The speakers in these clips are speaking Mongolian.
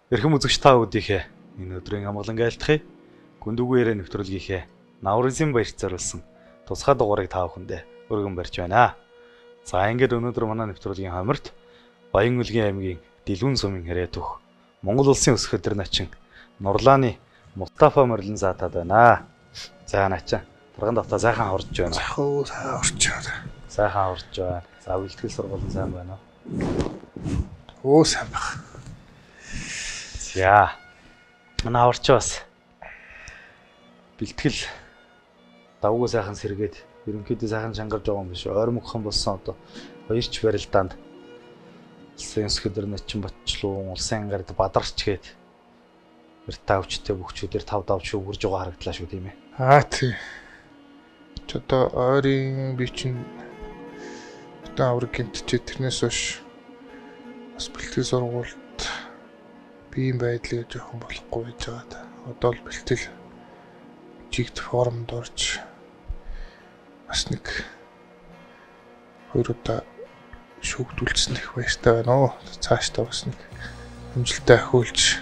Эрхэм үзэгч та бүдийнхээ энэ өдрийн амгалан айлтгая. Гүндүгүү ярэ нэвтрүүлгийнхээ Наврузын баярт зориулсан тусгай дугаарыг та бүхэндээ өргөн барьж байна. За ингээд өнөөдөр манай нэвтрүүлгийн хоморт Баян-Өлгийн аймгийн Дэлгүн сумын Харьяатөх Монгол улсын өсөх өдөр начин Нурлааны Мустафа Морилон заатад байна. За начин тарган давтаа сайхан хорж байна. Хөө сайн орж байна. Сайхан хорж байна. За бэлтгэл сургууль сайн байна уу? Өө сайн баг. За. Манай аварч бас бэлтгэл давгүй сайхан сэргээд ерөнхийдөө сайхан чангарч байгаа юм биш. Ойр мөнхөн болсон одоо хоёрч барилдаанд улсын өсөх өдөр начин батчлуун улсын ангард бадарч гээд Британи өвчтэй бөхчүүдээр 5 давж шүүгэрж байгаа харагдлаа шүү тийм ээ. Аа тий. Ч одоо ойрын би чинь одоо авраг гэмтчээ тэрнээс хойш бас бэлтгэл сургуульд биеийн байдлыг жоохон болохгүй байж байгаа та. Одоо л бэлтгэл жигд формд орж бас нэг хоёр удаа шүүгдүүлсэн их баяртай байна уу. Цаашдаа бас нэг амжилттай ахиулж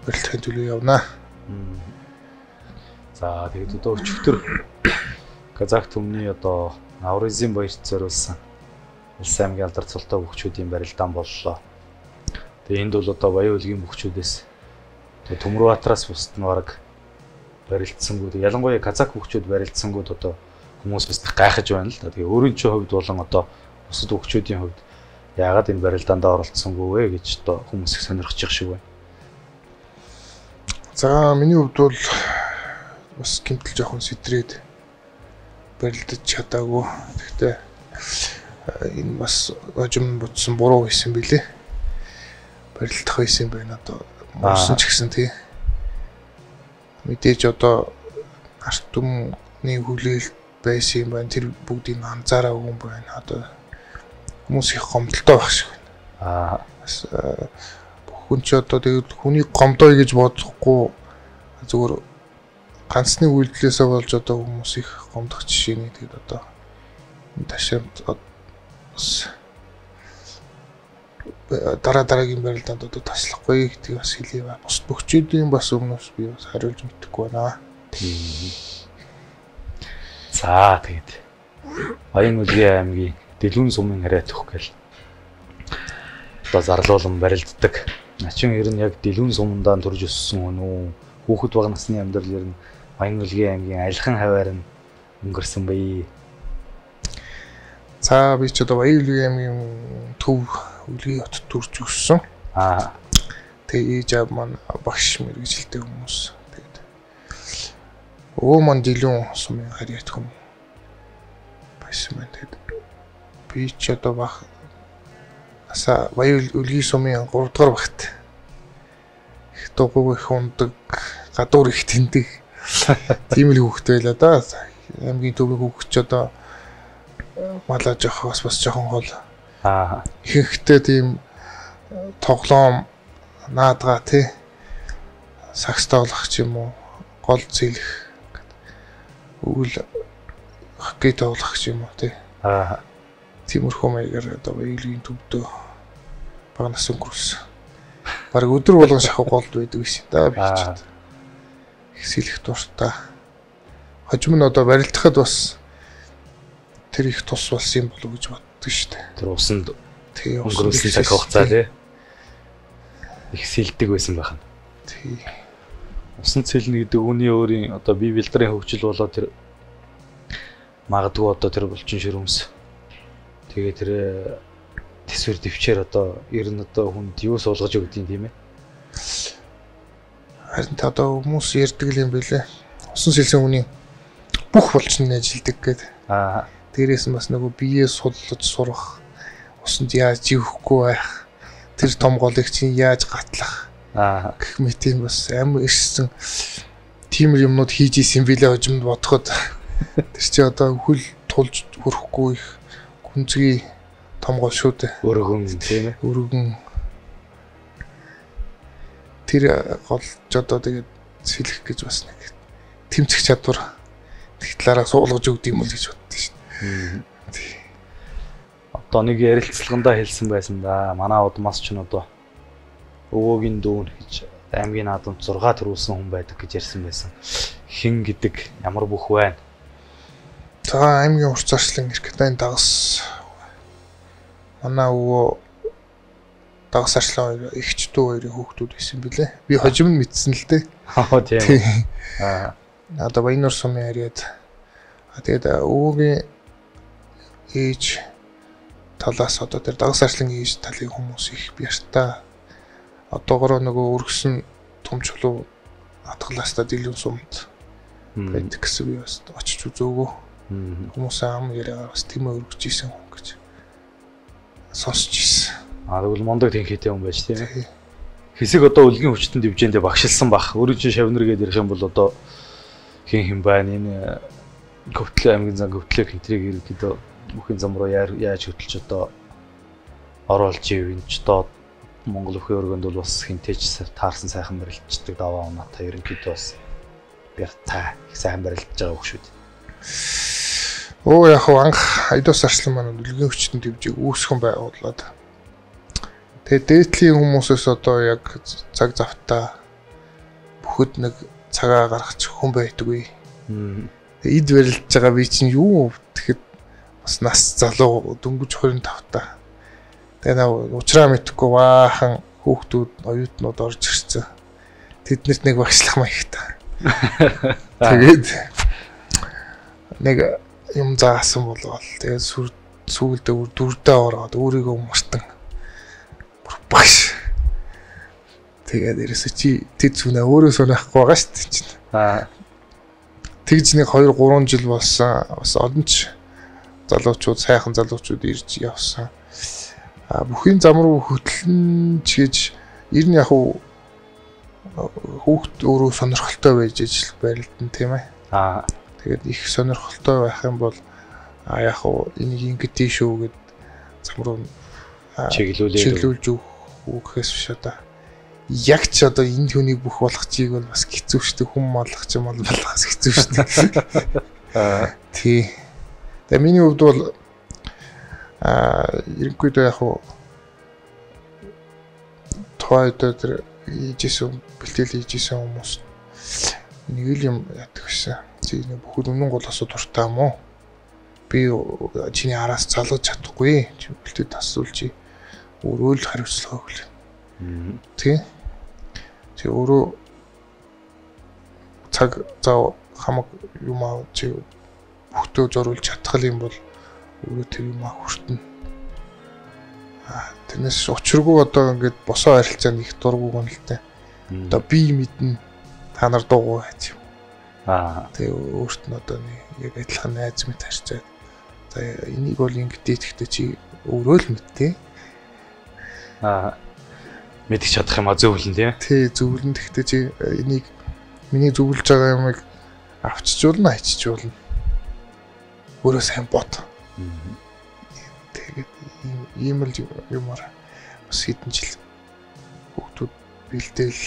барилдахын төлөө явнаа. За тэгээд одоо өчигдөр Казах түмний одоо Наврузын баярт зориулсан улсын аймгийн алдар цолтой бөхчүүдийн барилдаан боллоо. Тэгээ энд бол одоо Баян-Өлгийн бөхчүүдээс Төмөрбаатараас бусд нь бараг барилдсангүй. Ялангуяа казак бөхчүүд барилдсангууд одоо хүмүүс бас гайхаж байна л да. Тэгээ өөрийн чинь хувьд болон одоо бусад бөхчүүдийн хувьд яагаад энэ барилдаандаа оролцсонгүй вэ гэж одоо хүмүүс их сонирхож байгаа шиг байна. За миний хувьд бол бас гэмтэл жоохон сэтрээд барилдаж чадаагүй. Гэхдээ энэ бас хожим бодсон буруу байсан билээ. Барилдах байсан юм байна одоо. Муусан ч гэсэн тий. Мэдээж одоо ард түмний хүлээлт байсан юм байна. Тэр бүгдийг анзаараагүй юм байна. Одоо хүмүүс их гомдолтой байх шиг байна. Аа бас хүн ч одоо тэгээд хүний гомдоё гэж бодохгүй зүгээр ганцны үйлдэлээсээ болж одоо хүмүүс их гомдох жишээний тэгээд одоо энэ ташаамд бас дараа дараагийн барилдаанд одоо таслахгүй гэдгийг бас хэлье ба. Бус бөхчүүдийн бас өмнөөс би бас хариулж мэдэхгүй байна. За тэгээд Баян-Өлгийн аймгийн Дэлгүн сумын Харьяатөх гэл одоо зарлуулан барилддаг. Начин ер нь яг Дэлгүн сумандаа төрж өссөн хүн үү? Хүүхэд бага насны амьдрал ер нь Баян-Өлгийн аймгийн алхан хаваар нь өнгөрсөн бэ? За би ч одоо Баян-Өлгийн аймгийн төв Өлгийн хотод төрж өссөн. Аа. Тэгээ ээж аав маань багш мэргэжилтэй хүмүүс. Тэгээд өвөө маань Дэлгүн сумын Харьяат хүн байсан байна. Тэгээд би ч одоо баг асаа Баян-Өлгийн сумын 3 дугаар багт их дугуй их ундаг, гадуур их тэндэг. Тийм л хүүхэд байлаа да. Аймгийн төвийн хүүхэд ч одоо малаа жоох бас жоохон хол. Аа. Ихэнхдээ тийм тоглоом наадгаа тий сакс тоглох ч юм уу, гол зэлэх өвөл хоккей тоглох ч юм уу тий. Аа. Тиймэрхүү маягаар одоо Баян-Өлгийн төвдөө бага нас өнгөрүүлсэн. Бараг өдөр болгон шахав голд байдаг гэсэн да би ч. Их сэлэх дуртай. Хожим нь одоо барилдахад бас тэр их тус болсон юм болов уу гэж боддог шүү дээ. Тэр усанд тий өнгөрүүлсэн цаг хугацаа тий. Их сэлдэг байсан байх нь. Тий. Усан сэлнэ гэдэг үний өөрийн одоо бие бэлдрийн хөгжил болоо тэр магадгүй одоо тэр булчин ширүүмс. Тэгээ тэр төсвөр төвчээр одоо ер нь одоо хүнд юу суулгаж өгдөг юм тийм ээ. Харин та одоо хүмүүс ярьдаг юм билээ. Усан сэлсэн хүний бүх булчин нь ажилдаг гэдэг. Аа. Дээрээс нь бас нөгөө биеэ суллаж сурах, усанд яаж живэхгүй байх, тэр том голыг чинь яаж гатлах Аа. гэх мэт юм бас амар ирсэн тиймэр юмнууд хийж исэн билээ хожимд бодоход. Тэр чи одоо хөл тулж хүрэхгүй их гүнзгий том гол шүү дээ. Өргөн тийм ээ. Өргөн тэр гол ч одоо тэгээд сэлэх гэж бас нэг тэмцэх чадвар тэг талаараа суулгаж өгд юм бол гэж боддоо шүү дээ. Одоо нэг ярилцлагандаа хэлсэн байсан да. Манай удмаас ч н одоо Өвөөгийн дүүн гэж аймгийн наадамд 6 төрүүлсэн хүн байдаг гэж ярьсан байсан. Хэн гэдэг ямар бүх байна? Цагаан аймгийн урц арслан Эркэтайн дагас манай өвөө дагас арслан хоёр эгч дүү хоёрын хүүхдүүд байсан билээ. Би хожим нь мэдсэн л дээ. Аа тийм. Аа одоо Баянуур сумын харьяад тэгээд өвөөгийн ээж талаас одоо тэр дагас арслан ээж талын хүмүүс их бяртаа. Одоогороо нөгөө өргөсөн том чулуу хадгалаастаа дэлгэн сумд байдаг гэсэн би бас очиж үзөөгөө. Хүмүүс ам яриагаар бас тийм өргөж исэн хүн гэж сонсч исэн. Аа тэгвэл мундаг тэнхээтэй хүн байж тийм ээ. Хэсэг одоо үлгийн хүчтэн дивжээндээ багшилсан бах. Өөрийн чинь шавнар гээд ярих юм бол одоо хэн хэн байна энэ Говьтлөө аймгийн зам Говьтлөө хинтрийг ерөнхийдөө бүхэн зам руу яаж хөтөлж одоо оруулж ив энэ ч одоо Монгол өхөө өргөнд бол бас хинтээж таарсан сайхан барилдчихдаг даваа унаатай ерөнхийдөө бас бяртай их сайхан барилдж байгаа хөх шүү дээ. Оо яг хав анх Айдос арслан маань үлгийн хүчтэн дивжийг үүсгэн байгуулад тэгээ дээдлийн хүмүүсээс одоо яг цаг завтаа бүхэд нэг цагаа гаргачих хүн байдаггүй. Эд барилдж байгаа би чинь юу тэгэхэд бас нас залуу дөнгөж 25 та. Тэгээ наа уучраа мэдхгүй баахан хүүхдүүд оюутнууд орж ирсэн. Тэднэрт нэг багшлах маягтай. Тэгээд нэг юм заасан болвол тэгээд сүүлдээ дүрдээ ороод өөрийгөө мартан багш. Тэгээд ерөөсөө чи тэд сүнэ өөрөө сонирхгүй байгаа шүү дээ чинь. Аа. Тэгж нэг 2 3 жил болсон. Бас олон ч залуучууд сайхан залуучууд ирж явсан. Бүхийн зам руу хөтлөн ч гэж ер нь яг хүүхд өөрөө сонирхолтой байж ижил барилдан тийм ээ. Аа. Тэгээд их сонирхолтой байх юм бол яг энийг ингэдэй шүү гэд зам руу чиглүүлж өгөх гэхээс биш одоо яг ч одоо энэ түүнийг бүх болгох чиг бол бас хэцүү шүү дээ. Хүн маллах ч юм бол болохоос хэцүү шүү дээ. Аа. Тий. Тэгээд миний хувьд бол ерөнхийдөө яг тухайд тэр хийжсэн бэлтгэл хийжсэн хүмүүс нэг л юм яадаг гэсэн. Чи бүхэл өмнө голоосоо дуртай юм уу? Би чиний араас залгаж чадахгүй. Чи бэлтгэл тасвал чи өөрөө л хариуцлага өглөө. Тий. Чи өөрөө цаг зав хамаг юм аа чи бүхтөө зориулж чадах юм бол өөрөө тэр юм аа хүртэнэ. Тэрнээс учиргүй одоо ингээд босоо харилцаанд их дурггүй юм л та. Одоо би мэднэ та нар дуугүй гэж юм. Аа. Тэгээ өөрт нь одоо нэг яг адилхан найз мэт харьцаад за энийг бол ингэдэй гэхдээ чи өөрөө л мэдтээ. Аа. Мэдэх чадах юм а зөвлөн тийм. Тий, зөвлөн гэхдээ чи энийг миний зөвлөж байгаа юмыг авчижуулна, хайчижуулна. Өөрөө сайн бод. Тэгээд ийм л юмар бас хэдэн жил хүүхдүүд бэлдээл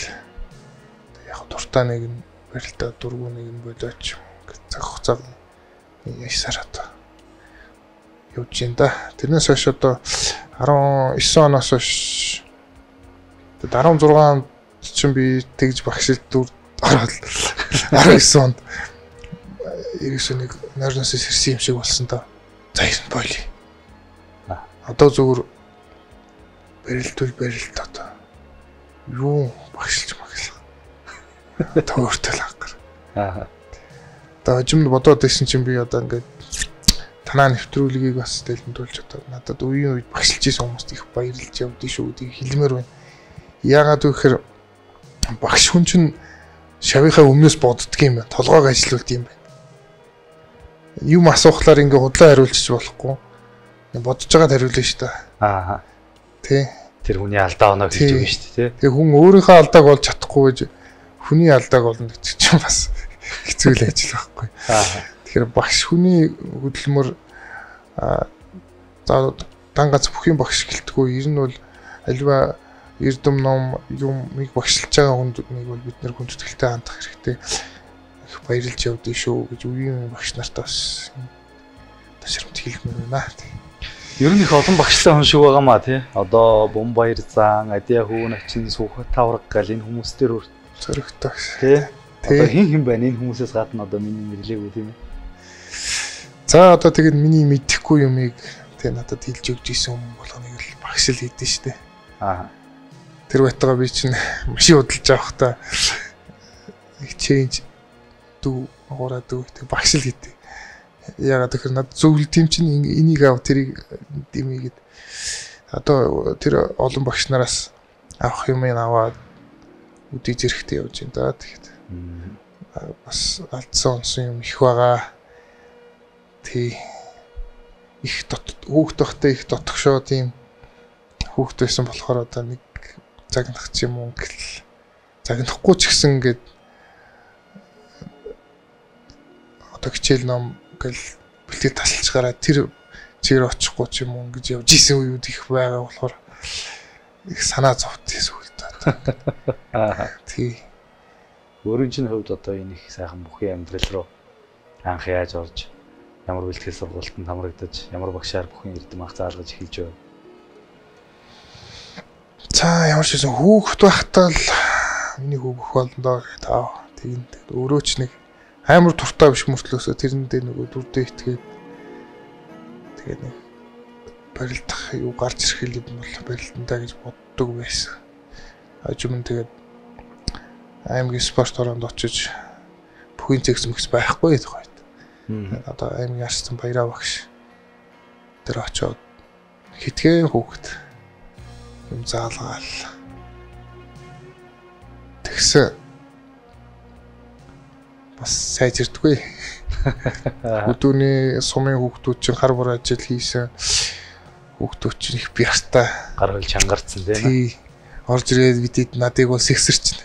яг дуртай нэг нь барилдаа дургүй нэг нь болооч цаг хугацаа ясаар одоо явж байна да. Тэрнээс хойш одоо 19 оноос хойш 16 онд чинь би тэгж багшилд дүр ороод 19 онд ерөөсөө нэг нойрноос сэрсэн юм шиг болсон доо. За ирнэ боли. Одоо зүгээр барилдвал барилд одоо юу багшилж маглах. Төөртөл хагар. Аа. Одоо хожимд бодоод байсан чинь би одоо ингээд танаа нэвтрүүлгийг бас дэлгэмдүүлж одоо надад үеийн үед багшилж исэн хүмүүст их баярлж явдیں шүү гэдгийг хэлмээр байна. Яагаад гэхээр багш хүн чинь шавийнхаа өмнөөс боддөг юм байна. Толгойг ажилуулд юм байна. Юм асуухлаар ингээ худлаа хариулчих болохгүй. Бодож байгаад хариулна шүү дээ. Аа. Тий. Тэр хүний алдаа оноо гэж өгнө шүү дээ, тий. Тэгээ хүн өөрийнхөө алдааг олж чадахгүй гэж хүний алдааг олно гэдэг чинь бас хэцүү л ажил байхгүй. Аа. Тэгэхээр багш хүний хөдөлмөр за дан гац бүхийн багш гэлтгүй ер нь бол альва эрдэм ном юмыг багшилж байгаа хүнд нэг бол бид нэр хүндэтгэлтэй хандах хэрэгтэй. Их баярлж явдгийг шүү гэж үеийн багш нартаа бас ташрамт хэлмээр байна. Ер нь их олон багштай хүн шиг байгаа маа тий. Одоо Бумбаяр зан, Адиа хүүн ачин, Сүхбат тавраг гал энэ хүмүүс дээр хүрт зөрөгтэй тий. Одоо хин хин байна энэ хүмүүсээс гадна одоо миний нэрлээгүй тийм ээ. За одоо тэгээд миний мэдэхгүй юмыг тий надад хэлж өгч исэн хүн болгоныг л багш л хийдэж штэ. Аа. Тэр байтугай би чинь машин худалж авахдаа нэг change 4 3 4 тэг багш л хийдэ. Ягаад гэхээр над зөвлөлт юм чинь энийг ав тэрийг дэмийгээд одоо тэр олон багш нараас авах юм аваад үдий зэрэгтэй явж байна да. Тэгэхэд бас алдсан онсон юм их байгаа. Тий. Их хүүхд тохтой их дотгошоо тийм хүүхд байсан болохоор одоо нэг загнах ч юм уу гэл загнахгүй ч гэсэн ингээд одоо хичээл ном гэл бэлтгэл тасалж гараа тэр чигээр очихгүй ч юм уу ингэж явж исэн үеуд их байгаа болохоор их санаа зовттой сүлд. Тий. Өөрийн чинь хувьд одоо энэ их сайхан бүхий амьдрал руу анх яаж орж, ямар бэлтгэл сургуультанд хамрагдаж, ямар багшаар бүхэн эрдэм анх заалгаж эхэлж байв? За ямар ч байсан хүүхэд байхдаа л миний хүүх болно доо гэдэг аа. Тийм өөрөө ч нэг амар туртаа биш мөртлөөсөө тэрэндээ нөгөө дүрдээ итгээд тэгээд нэг барилдах юу гарч ирэх юм бол барилдандаа гэж боддог байсан. Хажим нь тэгээд аймгийн спорт ороонд очиж бүхний зэгс мэгс байхгүй тухайд. Одоо аймгийн арстан Баяраа багш тэр очоод хитгэн хүүхэд юм заалгаал. Тэгсэн бас сайжирдаггүй. Өдөөний сумын хүүхдүүд чинь хар бор ажил хийсэн хүүхдүүд чинь их бяртай. Гар хөл чангарцсан тийм ээ. Тий. Орж ирээд бидэд надыг бол сэгсэрчин.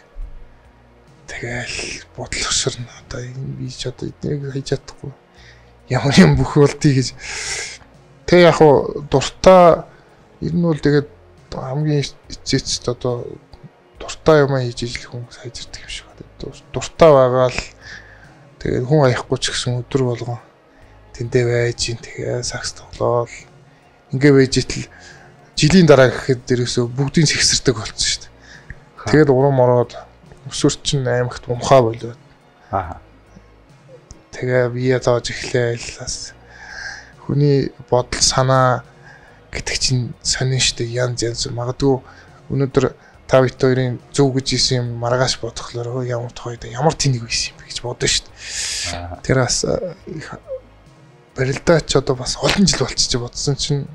Тэгэл бодлогошорно. Одоо энэ би ч одоо эднийг хийж чадахгүй. Ямар юм бүх болдгийг гэж. Тэг яг хуу дуртай ер нь бол тэгээд хамгийн эцэцэд одоо дуртай юм хийж ижил хүн сайжирдаг юм шиг байна. Дуртай байгаа л тэгээд хүн аяхгүй ч гэсэн өдөр болгон тэндээ байж ин тэгээ сакс тоглоол. Ингээ байж итл жилийн дараа гэхэд дээрээсөө бүгдийг сэгсэрдэг болсон шүү дээ. Тэгээд урам ороод өсвөр чинь аймагт унхаа болоод. Аа. Тэгээ бие зоож эхлээл бас хүний бодол санаа гэдэг чинь сонин шүү дээ. Янз янз магадгүй өнөөдөр та бит хоёрын зөв гэж исэн юм маргааш бодохлоор ямар тухайд ямар тэнэг байсан юм бэ гэж бодно шүү дээ. Тэр бас их барилдаач одоо бас олон жил болчихж бодсон чинь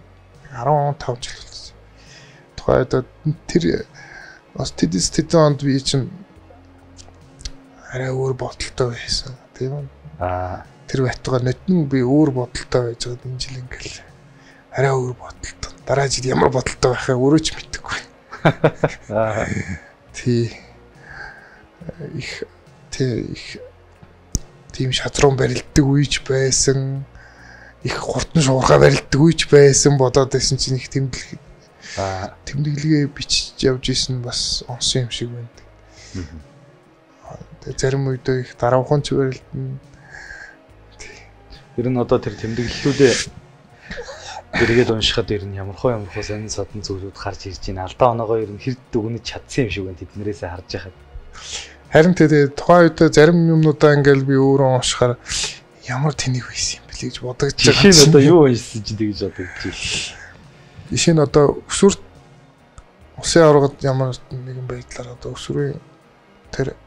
15 жил болчихсон. Тухайд тэр бас тэдэс тэдэн онд би чинь арай өөр бодолтой байсан тийм үү? Аа. Тэр байтугай нотн би өөр бодолтой байж байгаад энэ жил ингээл арай өөр бодолтой. Дараа жил ямар бодолтой байхаа өөрөө ч мэдэхгүй. Аа. Тий. Их тий их тийм шадрун барилддаг үеч байсан. Их хурдан шуурхай барилддаг үеч байсан бодоод байсан чинь их тэмдэглэг. Аа. Тэмдэглэгээ бичиж явж исэн бас онсон юм шиг байна. Тэгээ зарим үедээ их дараахан ч барилдана. Ер нь одоо тэр тэмдэглэлүүдээ эргээд уншихад ер нь ямархуу сонин содон зүйлүүд гарч ирж байна. Алдаа оноогоо ер нь хэрд дүгнэж чадсан юм шиг байна тэднэрээсээ харж байхад. Харин тэгээ тухайн үедээ зарим юмнуудаа ингээл би өөрөө уншихаар ямар тэнэг байсан юм бэлээ гэж бодогдож байгаа. Жишээ нь одоо юу уншсан чинь тэгж бодогдож байна. Жишээ нь одоо өсвөрт усын аваргад ямар нэгэн байдлаар одоо өсвөрийн тэр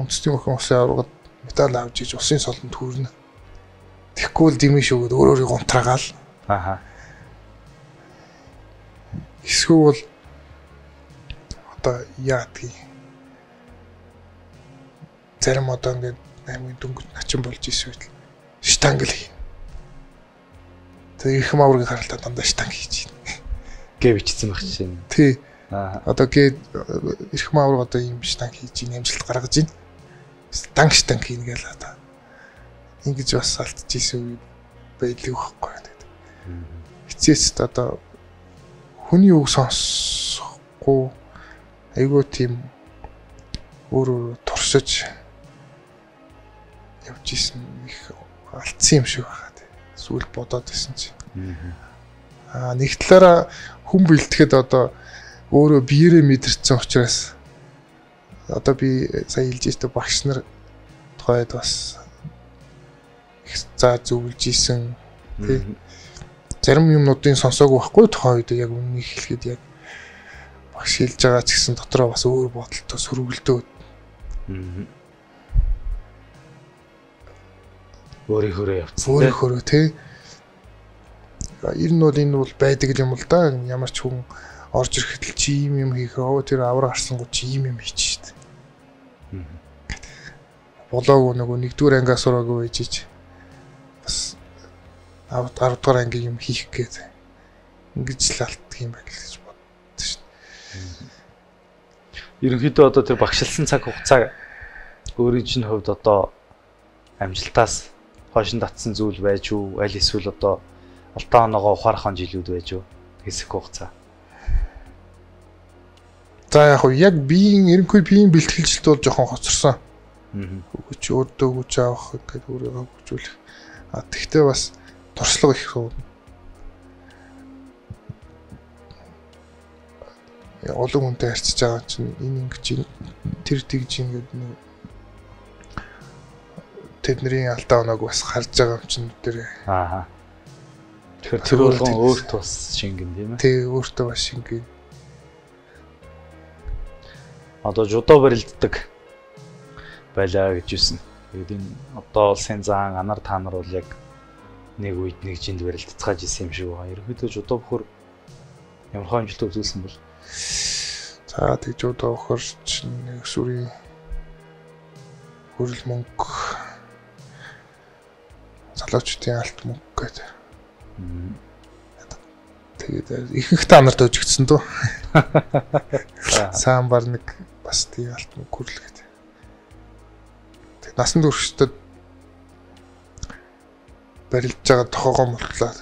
үндэсний охин усын аваргад медаль авч иж усын солонд хүрнэ. Тэгэхгүй л дэмий шүүгээд өөр өөрийг унтраагаал. Аха. Эсвэл одоо яадгийг зарим одоо ингээд аймгийн дөнгөж начин болж исэн үед штангл хийн. Тэгээ их маврыг харалтаа дандаа штанг хийж байна. Гэ бичсэн байх чинь. Тий. Аа. Одоо гэ их маврыг одоо ийм штанг хийж ийн амжилт гаргаж ийн. Штанг штанг хийнэ гээл одоо. Ингэж бас алдчихсан үе байлиг байхгүй. Эцээст одоо хүний үг сонсохгүй айгүй тийм өөр өөр туршиж явж исэн их алдсан юм шиг байгаа. Сүүл бодоод байсан чинь. Аа нэг талаараа хүн бэлтгэхэд одоо өөрөө биеэрээ мэдэрсэн учраас одоо би сая хэлж байсан багш нар тухайд бас их заа зөвлөж исэн тий. Зарим юмнуудын сонсоогүй байхгүй тухайн үед яг үннийг хэлэхэд яг багш хэлж байгаа ч гэсэн дотроо бас өөр бодолтой сөрөглдөө. Өөрийнхөөрөө явцсан. Өөрийнхөөрөө тий. Ер нь бол энэ бол байдаг юм л да. Ямар ч хүн орж ирэхэд л чи ийм юм хийх өө тэр авраг гарсангууд чи ийм юм хийчих шít. Болоогүй нөгөө нэгдүгээр ангиа сураагүй байж ич бас 10 дугаар ангийн юм хийх гээд ингэж л алддаг юм байна л гэж боддоо шít. Ерөнхийдөө одоо тэр багшилсан цаг хугацаа өөрийн чинь хувьд одоо амжилтаас хойш нь татсан зүйл байж үү? Аль эсвэл одоо алдаа оноогоо ухаарах он жилүүд байж үү? Хэсэг хугацаа. За яг хөө яг биеийн ерөнхий биеийн бэлтгэлжилт бол жоохон хоцорсон. Хүч өөртөө хүч авах гэдэг өөрийгөө хөгжүүлэх. А тэгтээ бас туршлага их сууна. Олон хүнтэй харьцаж байгаа чинь энэ ингэж тэр тэгж юм гэдэг нэг тэдний алдаа оноог бас харж байгаа юм чинь тэр. Аа. Тэгэхээр тэр болгон өөрт бас шингэн тийм ээ. Тий, өөртөө бас шингэн. Одоо жудо барилддаг байлаа гэж юусэн. Тэгээд энэ одоо улсын зан анар та нар бол яг нэг үед нэг жинд барилдцгааж исэн юм шиг байгаа. Ерөнхийдөө жудо бөхөр ямар хөө амжилт үзүүлсэн бол? За тэг жудо бөхөр чинь нэг сүрийн хөрөл мөнгө залуучдын алт мөнгө гэдэг. Тэгээд ихэнх та нарт өжигдсэн дөө. Саамбар нэг бас тийм алт мөнгө хүрэл гэдэг. Тэгээд насан туршидад барилж байгаа тохоогоо мултлаа.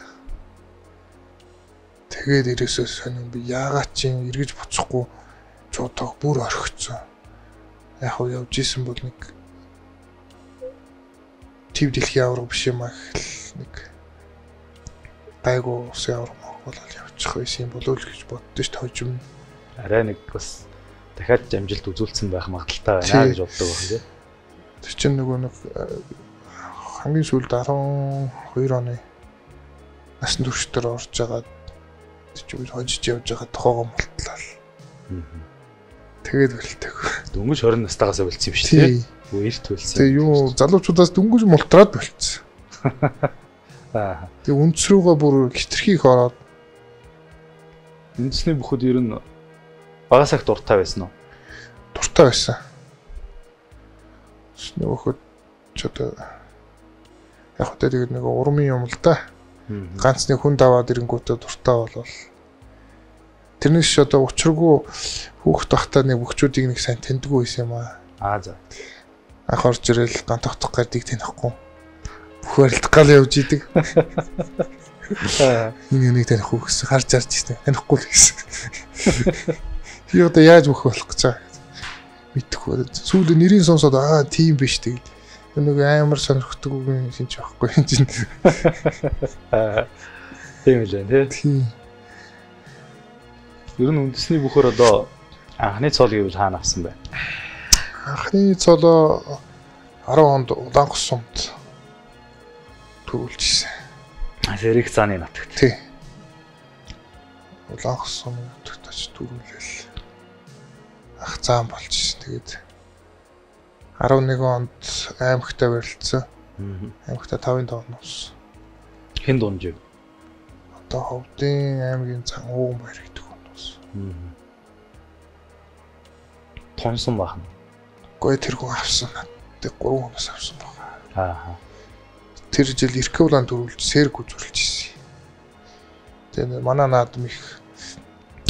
Тэгээд ерөөсөө сонин би яагаад чи эргэж буцахгүй жуудаг бүр орхицсон. Яг хөө явж исэн бол нэг төв дэлхийн аварга биш юм а гэх нэг гайгүй усын аварга болол явчих байсан юм болов уу гэж боддоо ш хожим. Арай нэг бас дахиад амжилт үзүүлсэн байх магадaltaй байна гэж боддог байх тийм. Тэр чинь нөгөө нэг хамгийн сүүлд 12 оны насан туршид орж байгаа чи хожиж явж байгаа тохоогоо мултлаа. Тэгээд бэлтэв. Дөнгөж 20 настайгаас бэлдсэн юм шүү дээ. Эрт бэлдсэн. Тэгээ юу залуучуудаас дөнгөж мултраад бэлдсэн. Аа. Тэгээ үндэс рүүгээ бүр хитрхи их ороод үндэсний бүхэд ер нь багасаа их дуртай байсан уу? Дуртай байсан. Үндэсний бүхэд ч одоо яг хөтэ тэгээд нэг урмын юм л да. Ганц нэг хүн даваад ирэнгүүтээ дуртай болвол тэрнээс ч одоо учиргүй хүүхд багтаа нэг бөхчүүдийг нэг сайн таньдгүй байсан юм аа. Аа за. Анх орж ирэл гантогтох гардыг танихгүй. Бүх барилдах гал явж идэг. Энэ нэг танихгүй гэсэн харж харж ирсэн. Танихгүй л гэсэн. Би одоо яаж бүх болох гэж байгаа мэдэхгүй. Сүүлд нэрийг сонсоод аа тийм биш тэгэл. Нэг амар сонирхдаг үг юм шинж байхгүй юм чинь. Тийм л байна тий. Тийм. Ер нь үндэсний бүхөр одоо анхны цол гэвэл хаана авсан бэ? Анхны цолоо 10 онд Улаанхос сумд төрүүлж ирсэн. Сэрэг зааны нутагт. Тий. Улаанхос сумын нутагт очиж төрүүлээл ах заан болж ирсэн. Тэгээд 11 онд аймагтай барилцсан. Аймагтай 5-ын тоон болсон. Хэн дунжив? Одоо Ховдын аймгийн зан ууган баяр гэдэг хүн болсон. Тунсан бахна. Гэхдээ тэр хүн авсан. Тэг 3 хүнээс авсан байгаа. Аа. Тэр жил Иркэвлан төрүүлж сэрг үзүүлж ирсэн. Тэгээ манай наадам их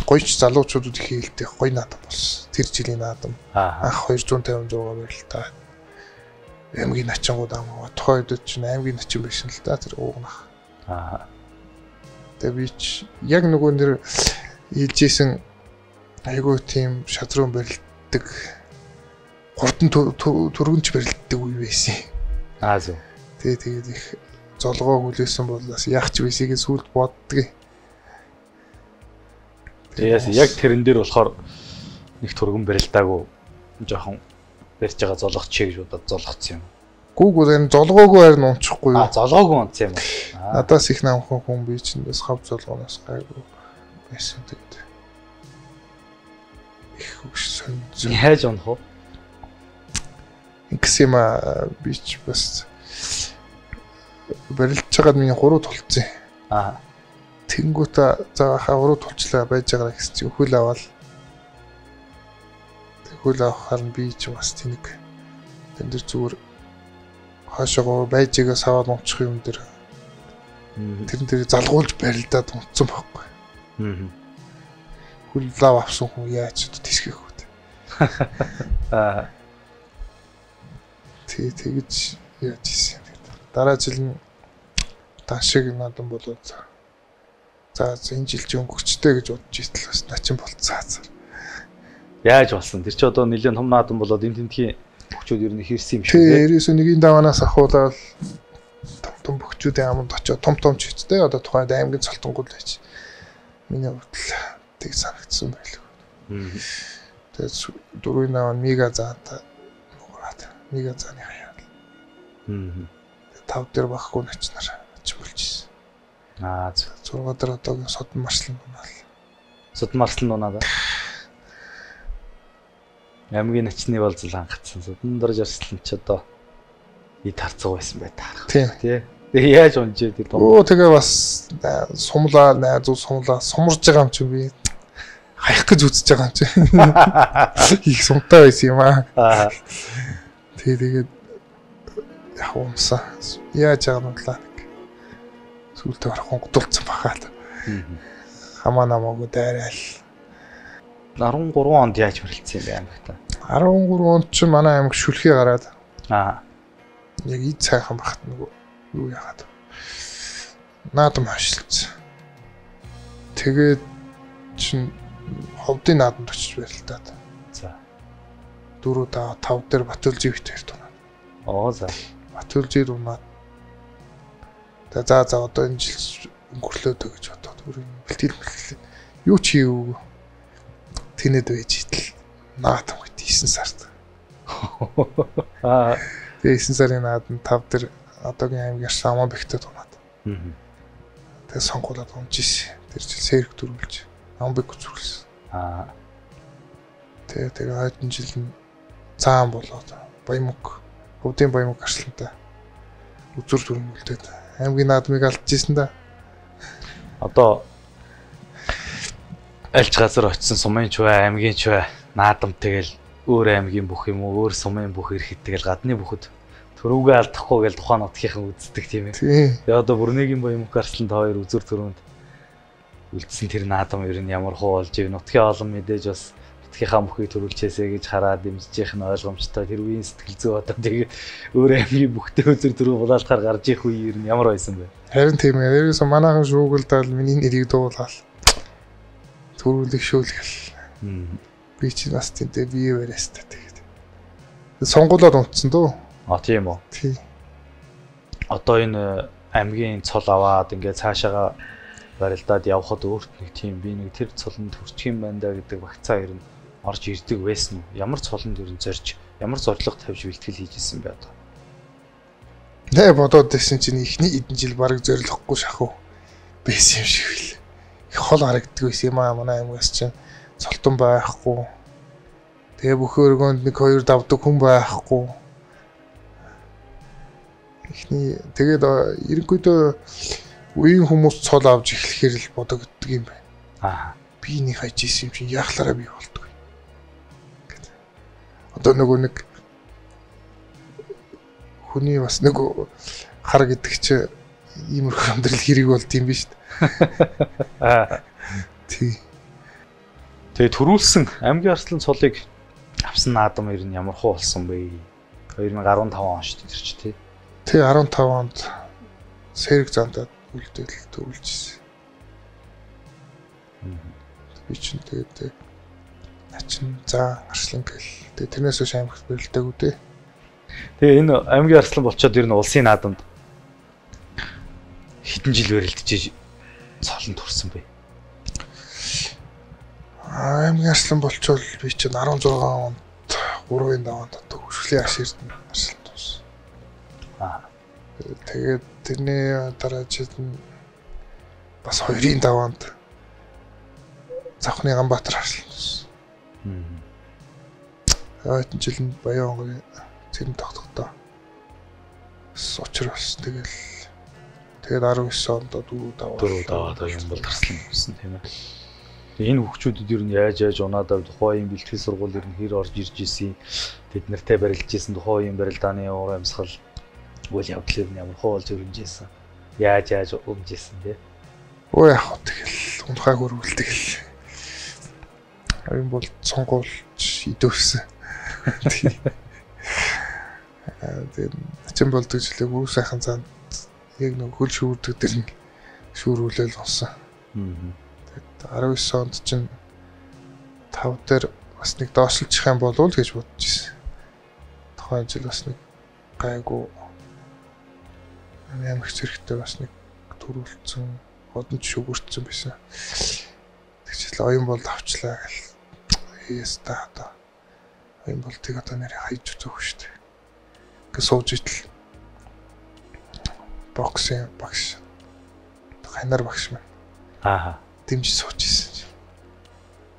гоёч залуучуудад их хэлдэг гоё наадам болсон. Тэр жилийн наадам. Анх 256 барилтаа. Аймгийн начингууд амгаа. Тухайн үед чинь аймгийн начин байсан л да тэр уугнах. Аа. Тэгээ би ч яг нөгөө нэр хэлжсэн айгүй тийм шадрын барилддаг хурдан түргэнч барилддаг үе байсан. Аа зөв. Тэгээ тэгээд их Золгоо хүлээсэн бол бас яах ч байсыг сүлд боддгийг. Тэгээс яг тэрэн дээр болохоор нэг түргэн барилдаагүй жоохон барьж байгаа золгоч гэж бодоод золгоцсон юм. Гүүгүй энэ золгоогүй харин унчихгүй юу? А золгоогүй унтсан юм уу? Надаас их намхан хүн би чинь бас хав золгооноос гайгүй байсан тэгээд. Их хөш сонь. Яаж унах вэ? Ингэсэн юм аа би ч бас барилж байгаад миний хуруу тулцсан. Аа. Тэнгүүтээ за хаа хуруу тулчлаа байж байгаа гэсэн чи хөл аваад. Тэг хөл авахаар нь би ч бас тэнэг тэн дээр зүгээр хаашаа байж байгаа саваад унчих юм дээр тэрэн дээр залгуулж барилдаад унтсан байхгүй. Хөл лав авсан хүн яаж одоо тисгэх вэ? Аа. Тэгэж яаж ийсэн юм бэ? Дараа жил нь даншиг надан болоод за энэ жил чи өнгөрчтэй гэж бодож итэл бас начин болцсон. Яаж болсон? Тэр чи одоо нэлээд том надан болоод энэ тентхийн бөхчүүд ер нь хэрсэн юм шиг тий. 99-ийн даваанаас ахуулаад том том бөхчүүдийн аманд очиод том том ч хэвчтэй одоо тухайд аймгийн цолтонгууд байж. Миний хувьд л тэг санагдсан байлгүй. Тэгээд дөрвийн даваа мега заантай нуураад мега зааны хаяад. Тав дээр багхгүй начнаар ач болж ирсэн. Аа 6 дээр одоогийн содон маршлан дунаал. Содон маршлан дунаад. Аймгийн начны болзол хангацсан. Содон дорж арслан ч одоо ид харцгаа байсан бай таарах. Тий. Тэгээ яаж унжээ тэр том. Өө тэгээ бас сумлаа найзуу сумлаа сумарж байгаа юм чи би хаях гэж үзэж байгаа юм чи. Их сумтай байсан юм аа. Тий тэгээд яг унсаа. Яаж байгаа юм лаа нэг. Сүүлдээ орох гутулцсан бахаа. Хамаа намаагүй дайраал. 13 онд яаж мөрөлдсөн юм бэ аймагта? 13 онд чи манай аймаг шүлхий гараад. Аа. Яг ид сайхан бахт нөгөө юу яагаад наадам хашилсан. Тэгээд чин ховдын наадамд очиж барилдаад. За. 4 даа 5 дээр Батүлжиг битээр дунаад. Оо за. Батүлжиг дунаад. За за одоо энэ жил өнгөрлөө дөө гэж бодоод өөр бэлтгэл бэлтгэл. Юу ч хийгээгүй. Тэнэд байж итэл наадам гэт 9 сард. Аа. Тэгээ 9 сарын наадам 5 дээр одоогийн аймаг ярьсан амаа бэгтэй дунаад. Тэгээ сонгуулаад унж ирсэн. Тэр жил сэрэг дөрвөлж амбэг зүрлсэн. Аа. Тэгээ тэр хойдон жил нь цаан болоод Баямөг, Хөвдийн Баямөг арслантай үзүр дүрмэлдээд аймгийн наадмыг алдчихсан да. Одоо альч газар очисон сумын ч бай, аймгийн ч бай, наадам тэгэл өөр аймгийн бүх юм уу, өөр сумын бүх ирэхэд тэгэл гадны бүхэд төрөвгөө алдахгүй гэж тухайн нутгийнхан үздэг тийм ээ. Тэгээ одоо Бүрнэгийн Баямөг арслантай хоёр үзүр төрөнд үлдсэн тэр наадам ер нь ямар хуу болж ив нутгийн олон мэдээж бас нутгийнхаа мөхийг төрүүлчээсэ гэж хараад дэмжиж явах нь ойлгомжтой. Тэр үеийн сэтгэл зүй одоо тэгээд өөр аймгийн бүхтэй үзүр төрөв булаалтахаар гарч ирэх үе ер нь ямар байсан бэ? Харин тийм ээ. Ерөөсөө манайхан шүүгэлдаал миний нэрийг дуулаад төрүүлэх шүүл гэл. Би чи бас тэнтэй бие бариастай тэгээд. Сонгуулаад унтсан дөө. А тийм үү. Тий. Одоо энэ аймгийн цол аваад ингээд цаашаага барилдаад явхад өөрт нэг тийм би нэг тэр цолонд төрчих юм байна да гэдэг багцаа ер нь орж ирдэг байсан уу? Ямар цолонд ер нь зорж, ямар зорилго тавьж бэлтгэл хийж исэн бэ одоо? Нэ бодоод байсан чинь эхний хэдэн жил бараг зорилгогүй шахав байсан юм шиг л. Их хол харагддаг байсан юм аа манай аймагаас чинь цолтон байхгүй. Тэгээ бүх өргөөнд нэг хоёр давдаг хүн байхгүй. Эхний тэгээд ерөнхийдөө үеийн хүмүүс цол авч эхлэхээр л бодогддог юм байна. Аа. Би нэг хайж исэн юм чинь яхалаараа би болдгоо. Одоо нөгөө нэг хүний бас нэг хар гэдэг чи иймэрхүү амьдрал хэрэг болд юм биш үү? Аа. Тий. Тэгээ төрүүлсэн аймгийн арслан цолыг авсан наадам ер нь ямар хуу болсон бэ? 2015 он шүү дээ тэр чи тий. Тий 15 онд сэрэг зантаад үлдээл төрүүлж ирсэн. Би чинь тэгээд начин заа арслан гэл. Тэгээд тэрнээс хойш аймагт барилдаагүй дээ. Тэгээ энэ аймгийн арслан болчоод ер нь улсын наадамд Хэдэн жил барилдаж цолон турсан бэ? Аймгийн арслан болчвол би чинь 16 онд 3-ын даваанд төгсгөлийн аш эрдэнэ арслан тус. Тэгээд тэрний дараа жил нь бас 2-ын даваанд Завхны Ганбаатар арслан тус. Хэдэн жил нь Баян онгорын цэрэн тогтохдоо бас учир болсон. Тэгээд 19 онд 4 даваа. 4 даваа юм бол арслан болсон тийм ээ. Энэ хөгчүүдэд ер нь яаж унаад ав тухайн үеийн бэлтгэл сургууль ер нь хэр орж ирж исэн, тэд нартай барилж исэн тухайн үеийн барилдааны уур амьсгал үйл явдал ер нь ямар хөө болж өрнөж исэн, яаж өмж исэн тий. Өө яг тэгэл унхаа хөрвөл тэгэл. Юм бол сонгуулж идөвсөн. Тэгээд начин болдог жилээ бүр сайхан занд яг нэг хөл шүүрдэг дэр нь шүүрүүлэл болсон. Тэгээд 19 онд чинь 5 дээр бас нэг доошлчих юм болов уу гэж бодож ирсэн. Тухайн жил бас нэг гайгүй амар зэрэгтэй бас нэг төрүүлсэн, одон шүгүрцсэн байсан. Тэгтэл оюун болд авчлаа гэл. Яста одоо оюун болдыг одоо нэр хайж үзэх шүү дээ. Ингээ сууж идэл боксын багш ханаар багш маань. Аа. Дэмжиж сууж исэн.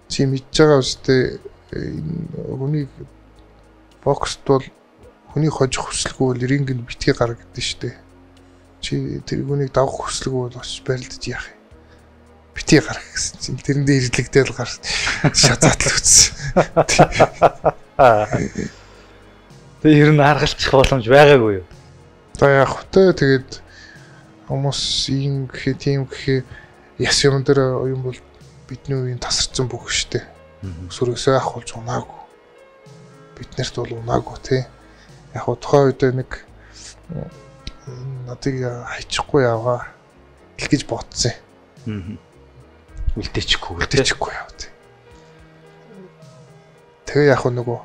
Чи мэдж байгаа үстэй энэ хүнийг бокст бол хүний хожих хүсэлгүй бол рингэнд битгий гар гэдэг шүү дээ. Чи тэр хүнийг давах хүсэлгүй бол очиж барилдаж яах юм? Битгий гар гэсэн чинь тэрэндээ ирлэгдэл гар шазаатал үтсэн. Тэгээ ер нь харгалчих боломж байгаагүй юу? За яг хөтэ тэгээд хүмүүс ийм гэхээ тийм гэхээ яс юм дээр юм бол бидний үеийн тасарсан бүх штэ. Сүрээсээ ахуулж унаагүй. Биднэрт бол унаагүй тий. Яг тухайн үед нэг надыг хайчихгүй яваа л гэж бодсон. Үлдээчихгүй яв тий. Тэгээ яг нөгөө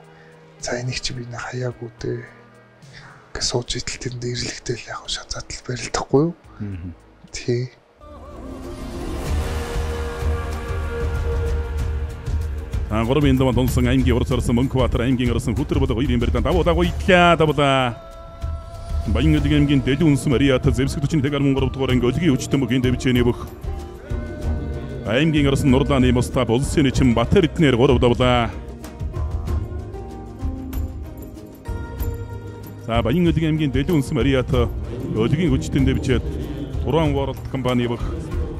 за энийг чи би нэ хаяагүй дээ. Ингээ сууж идэл тэрэнд ирлэгтэл яг шазаатал барилдахгүй юу? Тий. Гурвын даван тонсон аймгийн урс орсон Мөнхбаатар аймгийн орсон Хүтэр болог хоёрын барилдаан давуулаагүй итлээ давуулаа. Баян аймгийн Дэлүү үнсэн Мариата зэвсэг 41.3 дугаар анги өлгийн хүчтэн бүгийн дэвжээний бүх аймгийн орсон Нурлааны Мустаф улсын чин Батэр эднэр 3 давлаа. За Баян аймгийн Дэлүү үнсэн Мариата өлгийн хүчтэн дэвжээд Туран World компани бүх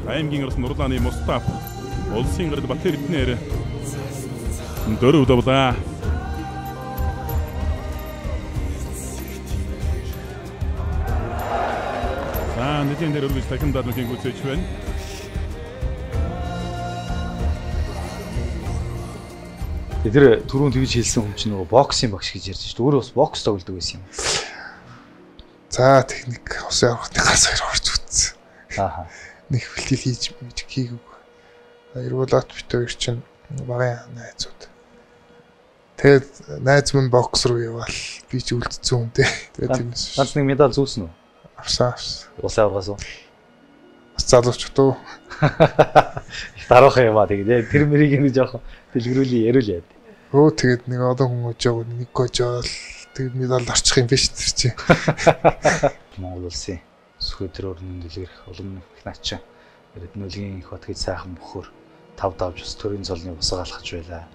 аймгийн орсон Нурлааны Мустаф улсын гард Батэр эднэр 4 давлаа. За нэгэн дээр өргөж дахин дадлын гүйцэж байна. Тэр түрүүн тэгж хэлсэн хүн чинь нөгөө боксын багш гэж ярьж шүү дээ. Өөрөө бас бокс тоглодог байсан юм. За техник усын аврахны ганц хоёр орж үтсэн. Аа. Нэг бэлтгэл хийж мэж хийгээгүй. Эргүүлат бит хоёр чинь багын найзууд. Тэгээд найз минь бокс руу яваал би ч үлдсэн юм дээ. Тэгээд тэрнээс ганц нэг медаль зүүсэн үү? Авсан. Улсын аваргаас уу? Бас залуучууд уу? Их дараахан юм аа тэгээд тэр мэрийг нэг жоохон дэлгэрүүлээ яриул яа. Өө тэгээд нэг олон хүн өжөөгөө нэг гожоол тэгээд медаль орчих юм биш тэр чинь. Монгол улсын Сүхбаатар өрнөн дэлгэрэх улам их начин Эрдэнэ их батгийг сайхан бөхөр тав давж ус төрийн цолны босго алхаж байлаа.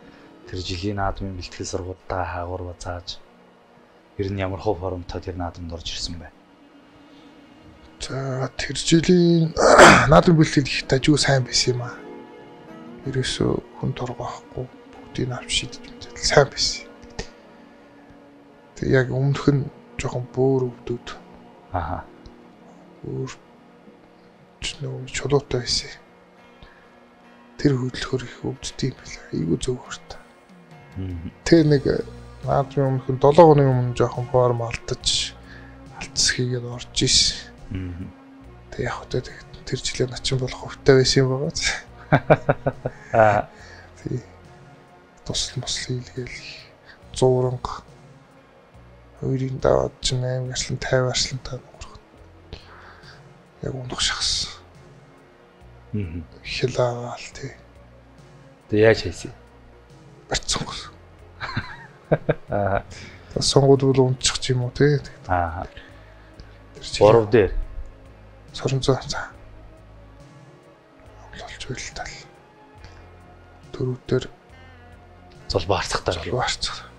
Тэр жилийн наадмын бэлтгэл сургуультай хаагур базааж ер нь ямар хөө формтой тэр наадамд орж ирсэн бэ? За тэр жилийн наадмын бэлтгэл их дажгүй сайн байсан юм аа. Ерөөсөө хүн торгоохгүй бүгдийг авч шидэж мэдэл сайн байсан. Тэг яг өмнөх нь жоохон бөөр өвдөд. Аа. Өөр ч нөө чулуутай байсан. Тэр хөдлөхөр их өвддөг юм байна. Айгүй зөвхөрт. Тэр нэг наадмын өмнөх нь 7 хоногийн өмнө жоохон форм алдаж алдс хийгээд орж исэн. Тэг яг хөтэ тэр жилээ начин болох өвтэй байсан юм байгаа. Аа. Тий. Тусал мосл хийлгээл зууранг хоёрын даваад чинь 8 арслан 50 арслантай нуурах. Яг унах шахсан. Хилаагаал тий. Тэг яаж хийсэн? Барьцсан гоо. Аа. Сонгууд бол унчих юм уу тий. Аа. 3 дээр. Соронзоо за. Амлуулж байл тал. 4 дээр золбоо харцахтаа. Золбоо харцах.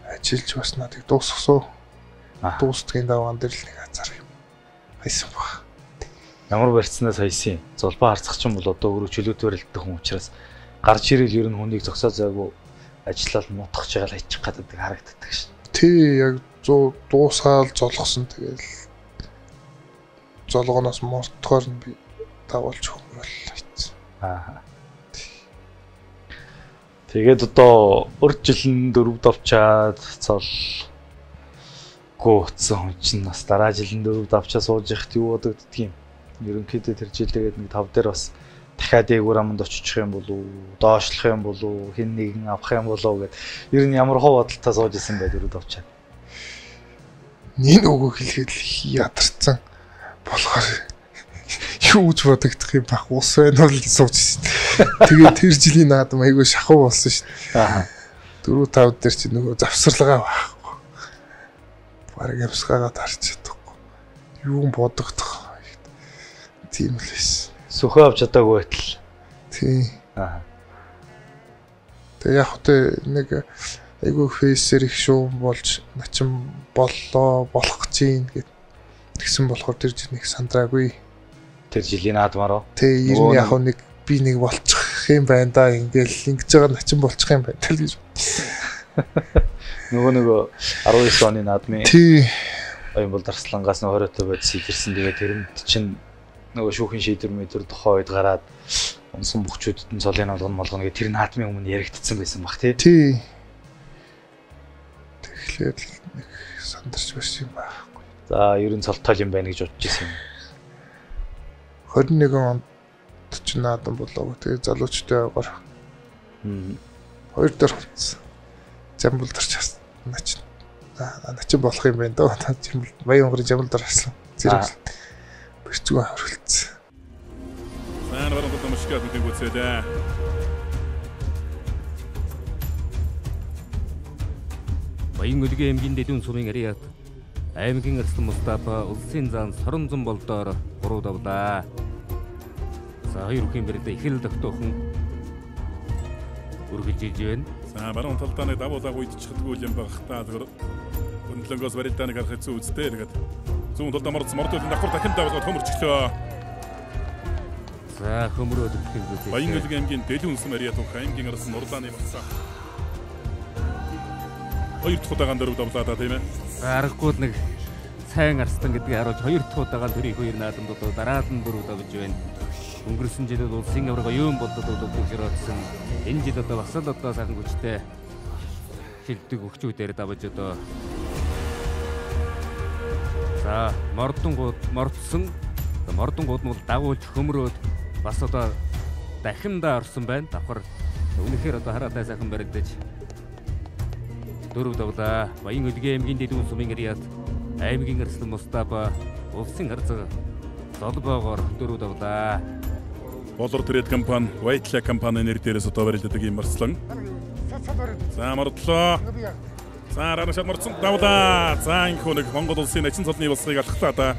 Ажиллаж бас надыг дуусгасан. Дуустгийн даваан дээр л нэг азар юм. Хайсан баг. Ямар барьцнаас хайсан юм? Золбоо харцах ч юм бол одоо өөрөө чөлөөт барилддаг хүн учраас гарч ирэл ер нь хүнийг зогсоо зайгүй ажиллаад мутах чигээл хайчих гэдэг харагддаг шин. Тий, яг дуусаал золгосон тэгэл золгоноос мортгоор нь би дагуулж хөмрөл хайцсан. Аа. Тэгээд одоо урд жил нь 4 давчаад цол гооцсон хүн чинь бас дараа жил нь 4 давчаа сууж яхад юу бодогддөг юм. Ерөнхийдөө тэр жилээгээд нэг 5 дээр бас дахиад дээгүүр аманд очих юм болов уу, доошлох юм болов уу, хэн нэгэн авах юм болов уу гэд ер нь ямар хов бодолтой сууж исэн бай 4 давчаа. Нин өгөө хэлгээд л ядарсан болохоор юу ч бодогдох юм байх ус байна бол гэж сууж исэн. Тэгээ тэр жилийн наадам айгүй шахуу болсон шүү дээ. Аа. 4 5 дээр чи нөгөө завсарлагаа байхгүй. Бараг явсгаагаа тарч чадахгүй. Юу бодогдох. Тийм л байсан. Сөхөө авч чадаагүй байтал. Тийм. Аа. Тэгээ яг хөтэ нэг айгүй фейсээр их шуум болж начин боллоо болох гэж юм гэд тэгсэн болохоор тэр жил нэг сандраагүй. Тэр жилийн наадмаар уу? Тий, ер нь яг нэг би нэг болчих юм байна да ингээл ингэж байгаа начин болчих юм байна л гэж. Нөгөө 19 оны наадмын тий Оюнбол Дарслангаас нөө 20-той бодис илэрсэн. Тэгээд тэрэнд чинь нөгөө шүүхийн шийдвэр мэдвэр тухайн үед гараад унсан бөхчүүдэд нь цолын болгоно молгоно гэх тэр наадмын өмнө яригдсан байсан баг тий. Тий. Тэгэхээр нэг сандарч байсан юм байхгүй. За ер нь цолтой юм байна гэж бодож ирсэн юм. 21 онд ч наадам болоогүй. Тэгээ залуучтай агаар. Хоёр дээр хувцсан. Жамбул дарч начин. Начин болох юм байна даа. Жамбул Баян онгорын жамбул дарсан. Зэрэг бэрцгэн хөрөлдсөн. Сайн баруун талд мушгаа нүдийг үзээлээ. Баян өлгийн аймгийн Дэлүүн сумын Арият аймгийн Арслан Мустафа улсын зан Соронзон болдоор 3 давлаа. За хоёр бүхэн бэрэлдэ их л тогтоохон үргэлжилж байна. За баруун талдаа нэг давуулаа гүйдчихдэггүй юм байх та зөвхөн хөндлөнгөөс барилдааныг харах хэцүү үстэй. Тэгээд зүүн талдаа мордсон мордуулан давхар дахин давуулаад хөмөрчлөө. За хөмрөөд бүхэн үзээ. Баян өлгийн аймгийн Дэлүүн сум Арият бүх аймгийн Арслан Нурлааны болсон. Хоёр дахь удаан дөрөв давлаа да тийм ээ. За аргагүй л нэг сайн арслан гэдгийг харуулж хоёр дахь удаан төрийн хоёр наадамд одоо дараад нь дөрөв давж байна. Өнгөрсөн жил бол улсын аварга юун болдод төвшөрөөдсөн. Энэ жил одоо бас л одоо сайхан хүчтэй шилдэг өгчүүдээр давж одоо за мордонгууд мордсон. Мордонгууд нь бол дагуулж хөмрөөд бас одоо дахиндаа орсон байна. Давхар үнэхээр одоо хараатай сайхан баригдаж дөрөв давлаа. Баян өлгийн аймгийн Дэлүүн сумын Арият аймгийн Арслан Мустафа улсын харцаг золбоогоор дөрөв давлаа. Болор Трейд компани, White компани нэр дээрээс одоо барилдадаг юм Арслан. За мордлоо. За ранашад мордсон давлаа. За инхүү нэг Монгол улсын начин цолны болсыг алхлаа да.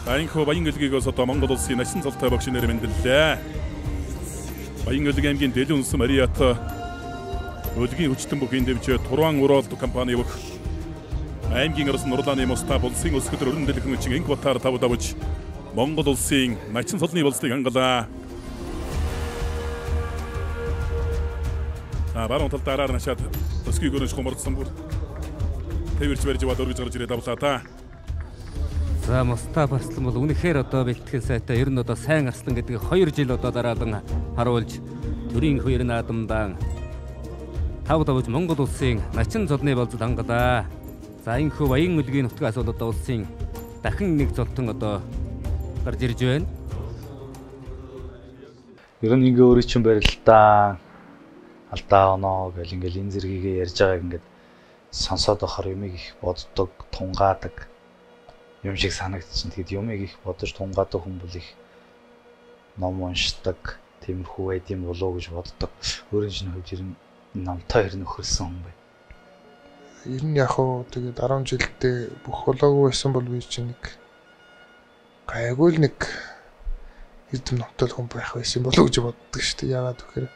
За инхүү Баян өлгийгөөс одоо Монгол улсын начин цолтой багш нэр мэндэллээ. Баян өлгийн аймгийн Дэлүүн сум Арият өлгийн хүчтэн бүхийн дэвжээ Туран Урал компани бүх аймгийн Арслан Нурлааны Мустафа улсын өсгөдөр өрн дэлгэн өчиг инх батар тав давж Монгол улсын начин цолны болсыг хангалаа. За баруун талд араар нашаад өсгийг өрнөж хумардсан бүр тэвэрч барьж яваад өргөж гарч ирээд авлаа та. За Мустафа Арслан бол үнэхээр одоо бэлтгэл сайтай ер нь одоо сайн арслан гэдгийг 2 жил одоо дараалан харуулж төрийн хоёр наадамдаа тав давж Монгол улсын начин золны болзол хангалаа. За энэхүү Баян өлгийн нутгаас бол одоо улсын дахин нэг золтон одоо гарч ирж байна. Ер нь ингээ өөрөө чинь барилдаа алдаа оноо гэл ингээл энэ зэргийг ярьж байгааг ингээд сонсоод байхаар юмыг их боддог, тунгаадаг, юм шиг санагдчихэв. Тэгэд юмыг их бодож тунгаадаг хүн бол их ном уншдаг, тиймэрхүү байд юм болоо гэж боддог. Өөрийн чинь хувьд ер нь номтой хэрэг нөхөрсөн хүн байна. Ер нь яг уу тэгээд 10 жилдээ бүх болоогүй байсан бол би чинь нэг гайгүй л нэг эрдэм номтой хүн байх байсан болоо гэж боддог шүү дээ. Яагаад гэхээр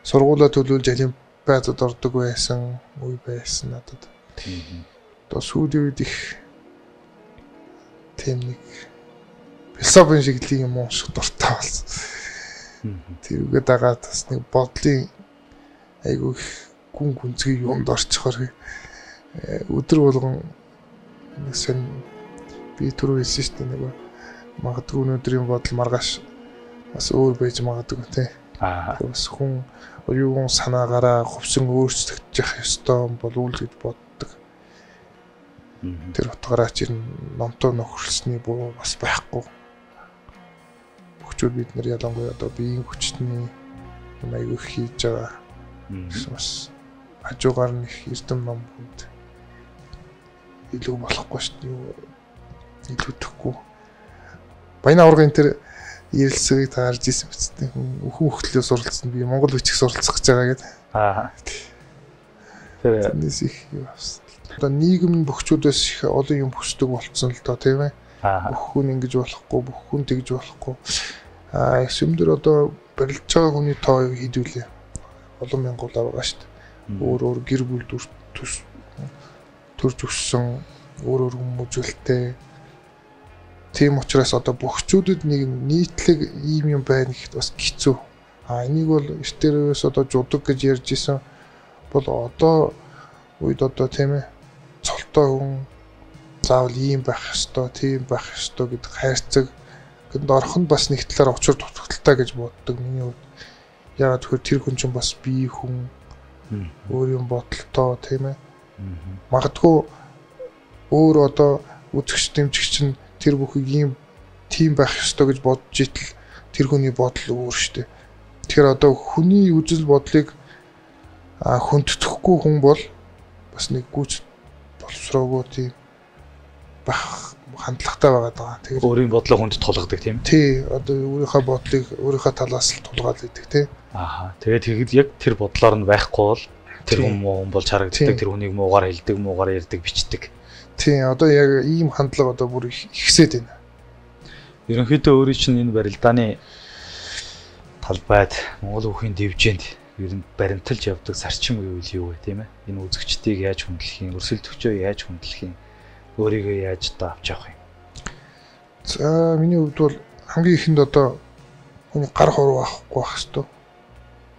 сургуулаа төлөөлж олимпиадад ордог байсан үе байсан надад. Одоо сүүлийн үед их тийм нэг философийн шиглэлийн юм унших дуртай болсон. Тэрүүгээ дагаад бас нэг бодлын айгүй их гүн гүнзгий юмд орчихоор өдөр болгон нэг сэн би түрүү хэлсэн шүү дээ, нөгөө магадгүй өнөөдрийн бодол маргааш бас өөр байж магадгүй тий. Бас хүн оюун санаагаараа хувьсан өөрчлөгдөж ёстой болов уу гэж боддог. Тэр утгаараа ч номтой нөхөрлсөний буруу бас байхгүй. Бөхчүүд бид нар ялангуяа одоо биеийн хүчний юм айгүй хийж байгаа. Гэсэн бас хажуугаар нь их эрдэм ном хүнд илүү болохгүй шүү дээ. Илүүдэхгүй. Баян аваргын тэр ярилцлагыг та харж ирсэн биз дээ. Хүн хөлөө суралцсан, би монгол бичиг суралцах гэж байгаа гэдэг. Тэр тэрнээс их юу авсан. Одоо нийгэм нь бөхчүүдээс их олон юм хүсдэг болцсон л доо, тийм ээ. Бүх хүн ингэж болохгүй, бүх хүн тэгж болохгүй. Юм дээр одоо барилж байгаа хүний тоо хэдүүлээ. Олон мянгуулаа байгаа шүү дээ. Өөр өөр гэр бүл төрж өссөн, өөр өөр хүмүүжүүлэлтэй. Тийм учраас одоо бөхчүүдэд нэг нийтлэг ийм юм байна гэхэд бас хэцүү. Энийг бол эртээрээс одоо жудаг гэж ярьж исэн бол одоо үед одоо тийм ээ цолтой хүн заавал ийм байх ёстой, тийм байх ёстой гэдэг хайрцаг гэнд орох нь бас нэг талаар учир дутагдaltaй гэж боддог миний хувьд. Яагаад гэвэл тэр хүн чинь бас бие хүн, өөр юм бодолтой тийм ээ. Магадгүй өөр одоо үзэгч дэмжигч нь тэр бүхийг ийм тийм байх ёстой гэж бодож итэл тэр хүний бодол өөр шүү дээ. Тэгэхээр одоо хүний үзэл бодлыг хүндэтгэхгүй хүн бол бас нэг гүйц боловсроогүй тийм байх хандлагатай байгаа даа. Тэгээд өөрийн бодлоо хүнд тулгадаг тийм. Тий, одоо өөрийнхөө бодлыг өөрийнхөө талаас л тулгаад идэг тий. Тэгээд тэгэд яг тэр бодлоор нь байхгүй бол тэр хүн муу хүн болж харагддаг, тэр хүнийг муугаар хэлдэг, муугаар ярьдаг, бичдэг. Тий, одоо яг ийм хандлага одоо бүр ихсээд байна. Ерөнхийдөө өөрийн чинь энэ барилдааны талбайд Монгол хүүхийн дэвжээнд ер нь баримталж явдаг зарчим гэвэл юу вэ, тийм ээ? Энэ үзэгчдийг яаж хүндлэх юм, өрсөлдөгчөө яаж хүндлэх юм, өөрийгөө яаж одоо авч явах юм? За, миний хувьд бол хамгийн ихэнд одоо хүний гар хуруу авахгүй байх ёстой.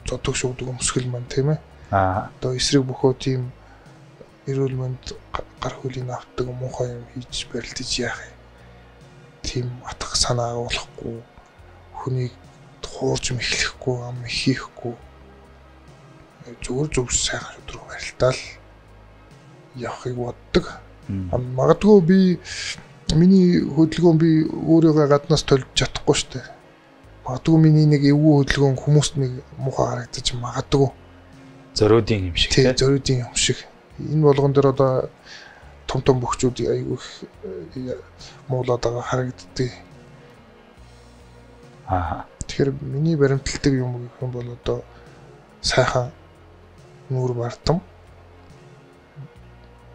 Зодог шуудаг өмсгөл маань, тийм ээ? Одоо эсрэг бөхөө тийм эрүүл мэнд гар хөлийн авдаг муухай юм хийж барилдаж яах юм. Тийм атга санаа агуулахгүй, хүнийг хуурж мэхлэхгүй, ам хийхгүй зүгээр зөв сайхан шудраг барилдаал явахыг боддог. Магадгүй би миний хөдөлгөөн би өөрийгөө гаднаас толж чадахгүй шүү дээ. Магадгүй миний нэг эвгүй хөдөлгөөн хүмүүст нэг муухай харагдаж магадгүй. Зориудын юм шиг тийм, зориудын юм шиг. Энэ болгон дээр одоо том том бөхчүүд айгүй их муулаад байгаа харагддаг. Тэгэхээр миний баримталдаг юм гэх юм бол одоо сайхан нүүр бардам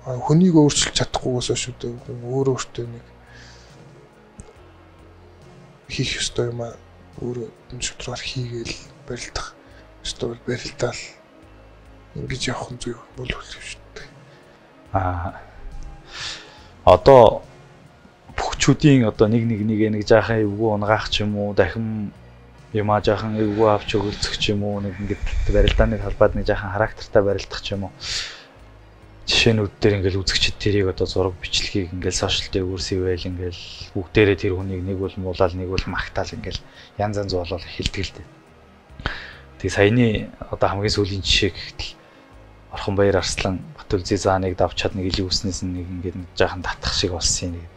хүнийг өөрчилж чадахгүйгээс шүү дээ. Хүн өөрөө өөртөө нэг хийх ёстой юм аа өөрөө шударгаар хийгээл барилдах ёстой бол барилдаал ингэж явах нь зөв бол шүү дээ. Одоо бөхчүүдийн одоо нэг нэг жаахан эвгүй унгаах ч юм уу, дахин юмаа жаахан эвгүй авч өгөлцөх ч юм уу, нэг ингээд барилдааны талбайд нэг жаахан характертай барилдах ч юм уу. Жишээнүүд дээр ингээл үзэгчид тэрийг одоо зураг бичлэгийг ингээл сошиал дээр үрсэвэл ингээл бүгдээрээ тэр хүнийг нэг бол муулаад нэг бол магтаал ингээл янз янз болоод эхэлдэг л дээ. Тэгээ саяны одоо хамгийн сүүлийн жишээ гэхтэл Орхонбаяр Арслан Батүлзий зааныг давчаад нэг илүү үснээс нэг ингээд нэг жаахан татах шиг болсон юм.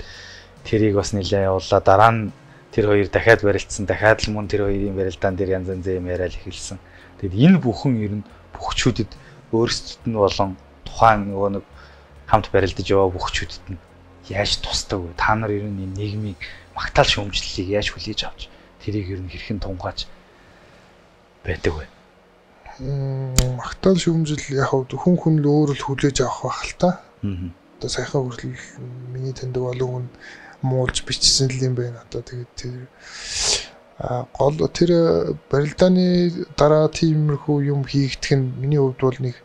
Тэрийг бас нэлээ явууллаа. Дараа нь тэр хоёр дахиад барилцсан. Дахиад л мөн тэр хоёрын барилдаан дээр янз янзын юм яриад эхэлсэн. Тэгэд энэ бүхэн ер нь бөхчүүдэд өөрсдөд нь болон тухайн нөгөө нэг хамт барилдаж яваа бөхчүүдэд нь яаж тусдаг вэ? Та нар ер нь энэ нийгмийн магтаал шүүмжлэлийг яаж хүлээж авч тэрийг ер нь хэрхэн тунгааж байдаг вэ? Магтаал шүүмжил яг хүн хүн л өөр л хүлээж авах байх л та. Одоо саяхан хүртэл миний таньдаг олон хүн муулж бичсэн л юм байна. Одоо тэгээд тэр гол тэр барилдааны дараа тиймэрхүү юм хийгдэх нь миний хувьд бол нэг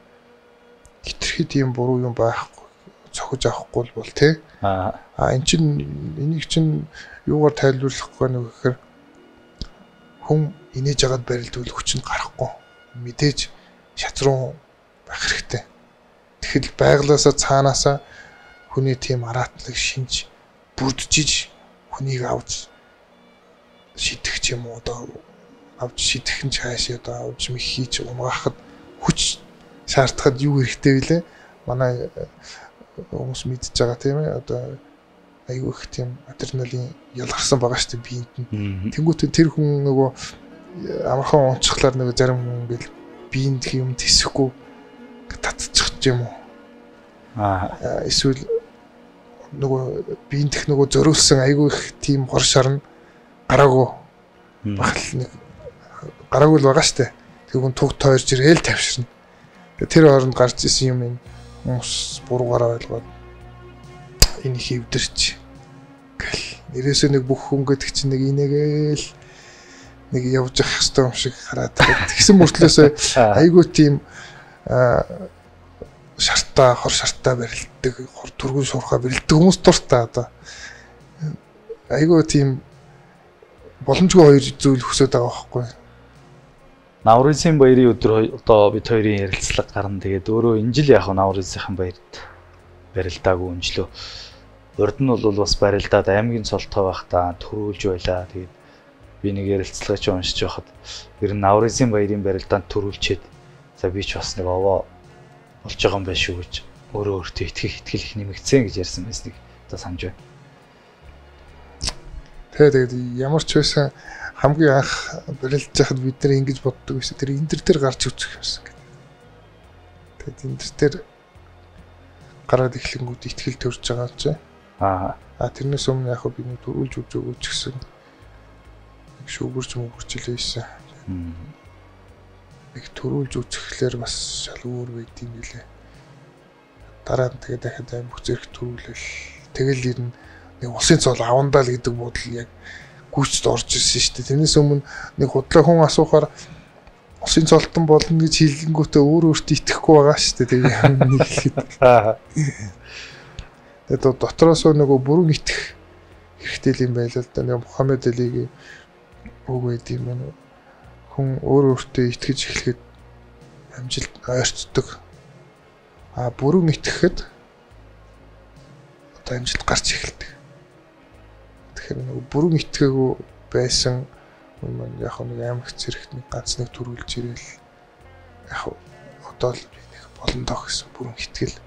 хитрхи тийм буруу юм байхгүй, цохиж авахгүй бол тий. Аа эн чинь энийг чинь юугаар тайлбарлахгүй нэг гэхээр хүн инээж агаад барилдвал хүч нь гарахгүй. Мэдээж шатруун байх хэрэгтэй. Тэгэхэл байглаасаа цаанаасаа хүний тийм араатнаг шинж бүрдчихиж хүнийг авч шидэх ч юм уу, одоо авч шидэх нь цаашаа одоо авч мэх хийж унгаахад хүч шаардахад юу хэрэгтэй вүлээ? Манай хүмүүс мэдж байгаа тийм ээ. Одоо айгүй их тийм адреналин ялгарсан байгаа шүү дээ биед нь. Тэнгүүтээ тэр хүн нөгөө амархан унцхлаар нөгөө зарим хүн ингээл биеинд юм тэсэхгүй татчих юм уу? Аа эсвэл нөгөө биеиндх нөгөө зориулсан айгүй их тийм хор шарна гараагүй баг л нэг гараагүй л байгаа шүү дээ. Тэр хүн туг тойрж ирээл тавширна. Тэр хооронд гарч исэн юм энэ хүмүүс буруугаараа ойлгоод энэ их эвдэрч гэл нэрээсээ нэг бүх хүн гэдэг чинь нэг инээгээл нэг явж явах хэвээр юм шиг хараад тэгсэн мөртлөөсөө айгүй тийм шартаа хор шартаа барилддаг, хор түргэн шуурхаа барилддаг хүмүүс дуртай. Одоо айгүй тийм боломжгүй хоёр зүйл хөсөд байгаа байхгүй. Наврузын баярын өдөр одоо бид хоёрын ярилцлага гарна. Тэгээд өөрөө энэ жил яг Наврузын баярт барилдаагүй өнжлөө. Урд нь бол бас барилдаад аймгийн цолтой байхдаа төрүүлж байлаа. Тэгээд би нэг ярилцлага чи уншиж байхад ер нь Наврузын баярын барилдаанд төрүүлчихэд за би ч бас нэг овоо болж байгаа юм байна шүү гэж өөрөө өөртөө итгэх итгэл их нэмэгдсэн гэж ярьсан байсныг одоо санаж байна. Тэгээд ямар ч байсан хамгийн анх барилдаж байхад бид нэр ингэж боддог байсан. Тэр эндэр дээр гарч үзэх юмсан гэдэг. Тэгээд эндэр дээр гараад эхлэнгүүд итгэл төрж байгаа чинь. Аа тэрнээс өмнө яг би нэг төрүүлж үзээгүү ч гэсэн нэг шүүгэрч мөгөрч л байсан. Нэг төрүүлж үзэхлээр бас шал өөр байд юм билээ. Дараа нь тэгээд дахиад аим бүх зэрэг төрүүлэл. Тэгэл ер нь нэг улсын цол авандаа л гэдэг бодол яг гүйцэд орж ирсэн шүү дээ. Тэрнээс өмнө нэг худлаа хүн асуухаар улсын цолтон болно гэж хэлэнгүүтээ өөр өөртөө итгэхгүй байгаа шүү дээ. Тэгээ нэг хэлэхэд. Тэгээд дотроосоо нөгөө бүрэн итгэх хэрэгтэй юм байл л да. Нэг Мухаммед Алигийн үг байд юм байна. Хүн өөр өөртөө итгэж эхлэхэд амжилт ойртдог. А бүрэн итгэхэд одоо амжилт гарч эхэлдэг. Тэгэхээр нөгөө бүрэн итгээгүй байсан хүн маань яг нэг аймаг зэрэгт нэг ганц нэг төрүүлж ирээл яг одоо л би нэг болно доо гэсэн бүрэн итгэл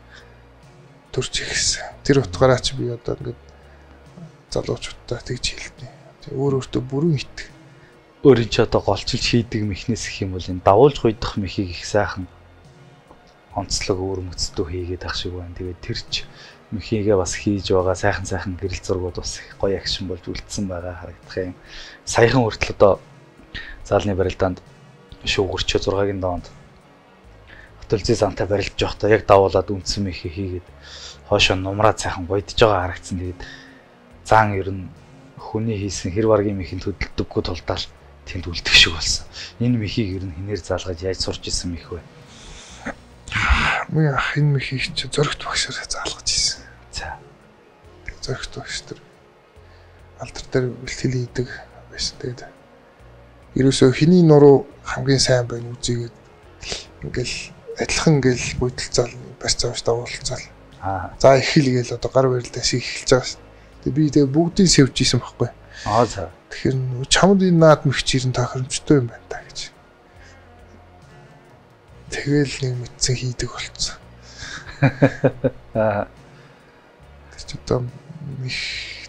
төрж эхэлсэн. Тэр утгаараа чи би одоо ингээд залуучуудаа тэгж хэлдэг. Өөр өөртөө бүрэн итгэх. Өөрийн ч одоо голчилж хийдэг мэхнээс гэх юм бол энэ давуулж гуйдах мэхийг их сайхан онцлог өөр мөцдөө хийгээд ах шиг байна. Тэгээд тэр ч мөхийгээ бас хийж байгаа сайхан сайхан гэрэл зургууд бас их гоё агшин болж үлдсэн байгаа харагдах юм. Саяхан хүртэл одоо заалны барилдаанд шүүгэрчөө 6-гийн доонд Хотолзын замтай барилдаж байхдаа яг давуулаад үндсэн мөхий хийгээд хоошоо нумраад сайхан гойдож байгаа харагдсан. Тэгээд заан ер нь хүний хийсэн хэр варгийн мэхэнд хөдөлдөггүй тулдаал тэнд үлдэх шиг болсон. Энэ мөхийг ер нь хинээр заалгаж яаж сурч исэн мэх вэ? Миний ах энэ мөхийг чи зөрөгт багшаар заалгаж исэн. За. Зөрөгт багш тэр алдар дээр бэлтгэл хийдэг байсан. Тэгээд ерөөсөө хиний нуруу хамгийн сайн байна үзийгээд ингээл адилхан ингээл гүйдэл заал барьц авч давуулцаал. За эхэл гээл одоо гар барилдаа шиг эхэлж байгаа шин. Тэгээ би тэгээ бүгдийг сэвж исэн байхгүй. Аа за. Тэгэхээр чамд энэ наад мөхч ирэн тохиромжтой юм байна та гэж. Тэгэл нэг мэдсэн хийдэг болцсон. Аа. Тэр чи одоо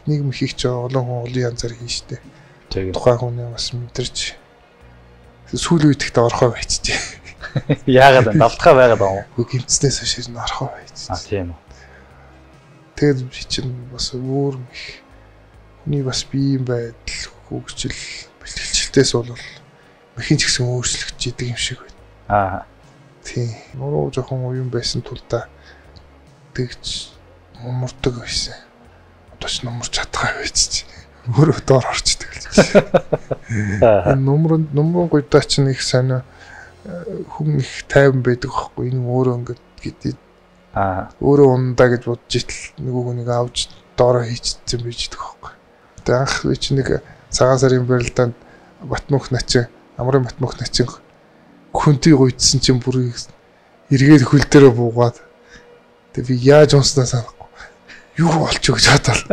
нэг мөхийг ч олон хүн олон янзаар хийн штэ. Тэгээд тухайн хүний бас мэдэрч сүүлийн үед ихтэй орхоо байчжээ. Яагаад вэ? Давтахаа байгаад байгаа юм уу? Гимцнээс хойш ер нь орхоо байчжээ. Аа тийм үү. Тэгээд би чинь бас өөр их хүний бас биеийн байдал, хөгжил, бэлтгэлчилтээс бол мэхийн ч гэсэн өөрчлөгдөж идэг юм шиг байна. Аа. Тийм. Нуруу жоохон уян байсан тул та тэгж нумардаг байсан. Одоо ч нумарч чадгаа байж чи. Өөрөө доор орчдөг л. Нумрын гуйдаа чинь их сайн хүн их тайван байдаг байхгүй. Энэ өөрөө ингээд гэдэг. Аа. Өөрөө ундаа гэж бодож итл нөгөө хүнийг авч доороо хийчихсэн байж идэх байхгүй. Тэгээ анх би чинь нэг цагаан сарын барилдаанд Батмөнх начин, амрын Батмөнх начин хүнтий гуйдсан чинь бүр эргээд хөл дээрээ буугаад тэгээ би яаж унснаа санахгүй. Юу болчих гэж бодоол.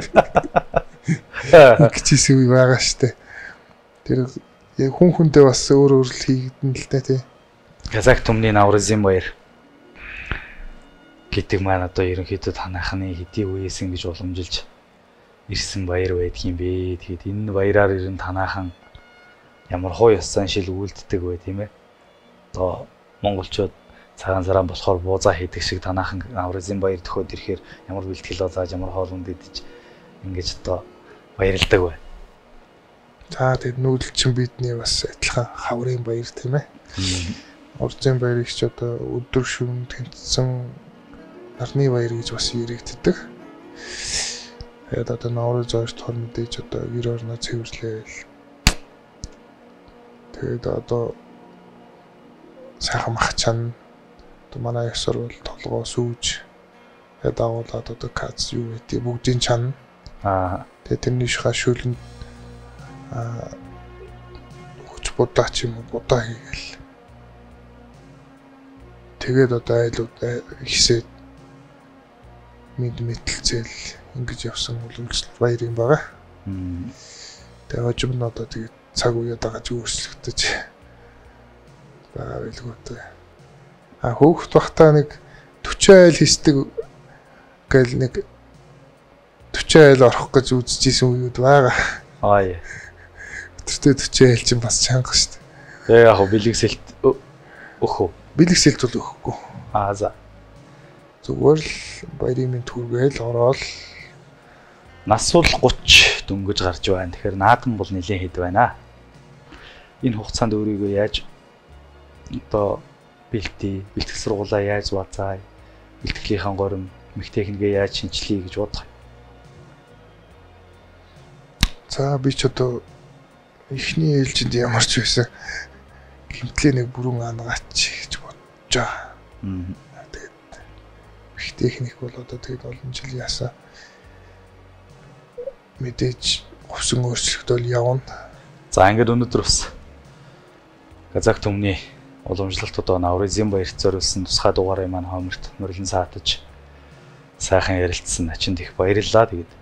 Гिचсэн үе байгаа штэ. Тэр яг хүн хүндээ бас өөр өөр л хийгдэн л дээ тий. Казах түмний Наврызын баяр гэдэг маань одоо ерөнхийдөө танайхны хэдий үеэс ингэж уламжилж ирсэн баяр байдгийн бэ. Тэгээд энэ баяраар ер нь танайхан ямар хуу ёс заншил үйлддэг вэ тийм ээ. Одоо монголчууд цагаан сараа болохоор буузаа хийдэг шиг танайхан Наврызын баяр төхөөд ирэхээр ямар бэлтгэл зааж ямар хоол хүнд идэж ингэж одоо баярлдаг вэ. За тэгээд нүүдэл чинь бидний бас адилхан хаврын баяр тийм ээ. Урзын баярыг ч одоо өдөр шөнө тэнцсэн нарны баяр гэж бас яригддаг. Тэгээд одоо Наврыз хоёр дахь мэдээж одоо гэр орноо цэвэрлээл. Тэгээд одоо сайхан мах чан одоо манай ёсоор бол толгоо сүүж тэгээд дагуулад одоо кац юу гэдэг бүгдийн чан. Аа. Тэгээд тэрний шиха шүлэнд хүч будаа ч юм уу будаа хийгээл. Тэгээд одоо айлууд хисээд мэд мэтэлцэл ингэж явсан уламжлалт баяр юм байгаа. Тэгээ хожим нь одоо тэгээд цаг үеэ дагаж өөрчлөгдөж байгаа байлгүй дээ. А хөөхт бахтаа нэг 40 айл хийсдэг гэл нэг 40 айл орох гэж үзчихсэн үеуд байгаа. Аа яа. Өдөртөө 40 айл чинь бас чанга шүү дээ. Тэгээ яг бэлэг сэлт өгөх үү? Бэлэг сэлт бол өгөхгүй. Аа за. Зүгээр л баярын мэнд хүргээл ороод нас бол 30 дөнгөж гарч байна. Тэгэхээр наадам бол нэлээд хэд байна. Энэ хугацаанд өөрийгөө яаж одоо бэлтээ, бэлтгэл сургуулаа яаж базаая, бэлтгэлийнхэн горим, мэгтэйхнгээ яаж шинчлэе гэж бодох. За би ч одоо эхний ээлжинд ямар ч байсан гимтлээ нэг бүрэн ангаач гэж бодож байгаа. Тэгээд мэгтэйхнийх бол одоо тэгээд олон жил яасан мэдээж говьсон өөрчлөгдөөл явна. За ингээд өнөөдөр бас Казах түмний уламжлалт одоо Наврызын баярт зориулсан тусгай дугаарыг маань хоморт морилон саатаж сайхан ярилцсан начинд их баярлалаа. Тэгээд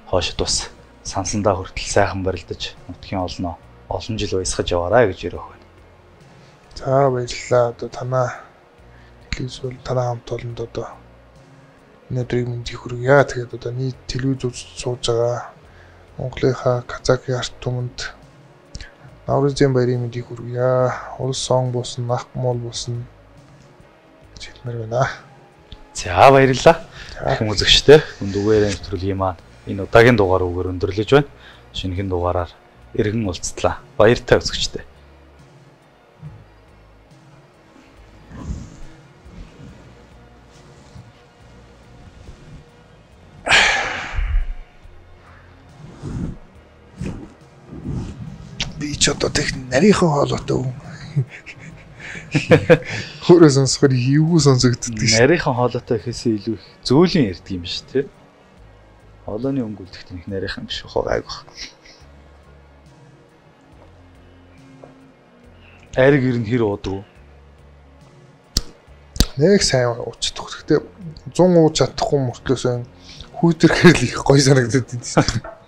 хоошид бас сансандаа хүртэл сайхан барилдаж нутгийн олноо олон жил баясгаж яваарай гэж өрөөх байна. За баярлалаа. Одоо танаа телевиз бол танаа хамт олонд одоо өнөөдрийг мэндийг хүргье. Тэгээд одоо нийт телевиз үзэж сууж байгаа Монголынхаа Казахын ард түмэнд Наврызын баярын мэндийг хүргье. Улс сон болсон, нах муул болсон гэж хэлмээр байна. За баярлалаа. Хүн үзэгчтэй хүндүгээр нэвтрүүлгийн маань энэ удаагийн дугаар үгээр өндөрлөж байна. Шинэхэн дугаараар эргэн уулзтлаа. Баяртай үзэгчтэй. Би ч одоо тех нарийнхан хоолойтой хүн. Өөрөө сонсохоор эвгүй сонсогддог шээ. Нарийнхан хоолойтой гэхээсээ илүү их зөөлийн ярьдаг юм биш тий. Хоолойны өнгө үлдэхт нэг нарийнхан биш хоо гайг баг. Айраг ер нь хэр уудаг уу? Нэг сайн уучих. Гэхдээ 100 ууж чадахгүй мөртлөөсөө хүүтэрхээр л их гоё санагдаад байна.